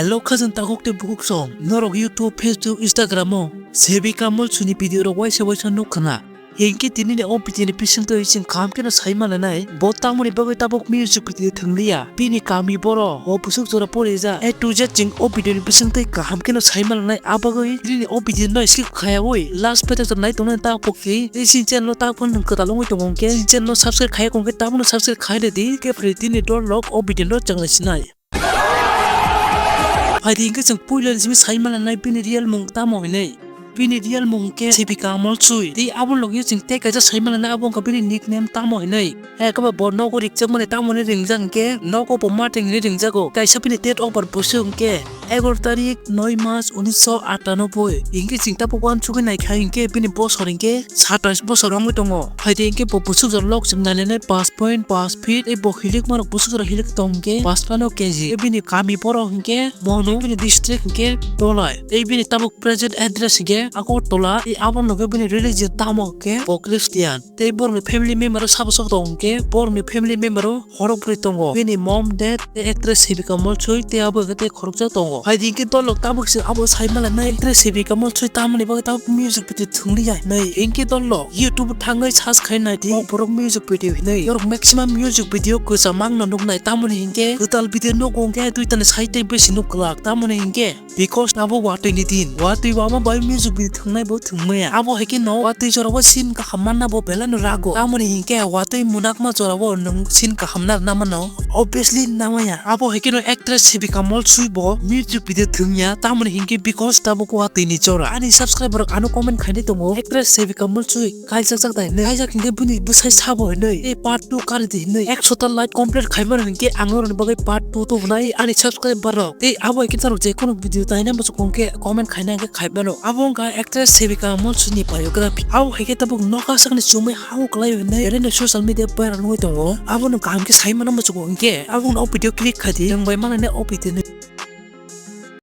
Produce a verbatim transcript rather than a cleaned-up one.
Hello khajang takhuk tei bukhuk song, norok YouTube, Facebook, Instagram o Sevika Molsui ni video rok waisa waisa nuk khna. Hinkhe tini ni o video ni bisingtwi chwng kaham kheno sai mananai, bo tamoni bagwi tabuk music video thwng liya, bini kami boro, o bwswk jora porijak, A to Z chwng o video ni bisingtwi kaham kheno sai mananai. A bagwi tini ni o video no skip khayawi last phatar jora nai tongnani ta pokhi, tei chini channel o ta phone nwng kwtal wngwi tongo hinkhe chini channel no subscribe khaya kongkhe tamono subscribe khai rwdi, khe phai tini dol rok o video no chwng nai sinai. Phaidi hinkhe chwng puila ni simi sai mananai bini real mung tamo hinwi. Bini real mung hinkhe Sevika Molsui. Tei abo logi chwng tei kaisa sai mananai abo wngkha bini nickname tamo hinwi. Hai khe bo nogo rikchakmani tamo hinwi ringjak hinkhe nogo bo Martin hinwi ringjago. Kaisa bini date of birth bwswk hinkhe egaro tarik noi mas unisho atanoboi. Hinkhe chwng tabuk uansugwi naikha hinkhe bini bosor hinkhe satais bosor wngwi tongo. Phaidi hinkhe bo bwswk jora lok chwng nainani pash point pash feet tei bo hilikmarok bwswk jora hilik tong hinkhe pash phano K G. Tei bini kami borok hinkhe bono bini district hinkhe Dholai. Tei bini tabuk present address hinkhe Agartala. Tei abo loge bini religion tamo hinkhe bo Christian. Tei borokni family member o sabo sabo tong hinkhe borokni family member o khorok bwrwi tongo. Bini mom, dad, tei actress Sevika Molsui tei abo hinkhe tei khoroksa tongo. Phaidi hinkhe dol rok tabuk se abo sai mananai actress Sevika Molsui tamoni bagwi tabuk music video thwng liya hinwi. Hinkhe dol rok YouTube o thangwi search khai naidi o borok music video hinwi. Norok maximum music video kwcham mangno nuknai tamoni hinkhe kwtal video nugo hinkhe duitani side tei besi nuk glak tamoni hinkhe. Because abo watwi ni din, watwi wama bai music video thwngnai bo thwngmaya. Abo hai khe no watwi jora o scene kaham manna bo belai no rago. Tamoni hinkhe watwi munakma jora o nwng scene kaham narwna mano. Obviously namaya. Abo hai khe no actress Sevika Molsui bo music video thwngya. Tamoni hinkhe because tabuk watwi ni jora. Ani subscriber rok ano comment khainai tongo. Actress Sevika Molsui kaijak jak dai hinwi. Kaijak hinkhe bini bwsai sabo hinwi. Tei part two kari di hinwi. Ekso ta like complete khaimano hinkhe ang norokni bagwi part two tubunai ani subscriber rok. Tei abo hai khe norok je kono video taina muchukung khe comment khaina hinkhe khaimano. Abo wngkha actress Sevika Molsui ni biography. Abo hai khe tabuk nokha sakni chumui hao kwlai hinwi belai no social media viral wngwi tongo. Abono kaham khe sai mano muchukung hinkhe abono o video click khai di. Nwng bai manani o video ni.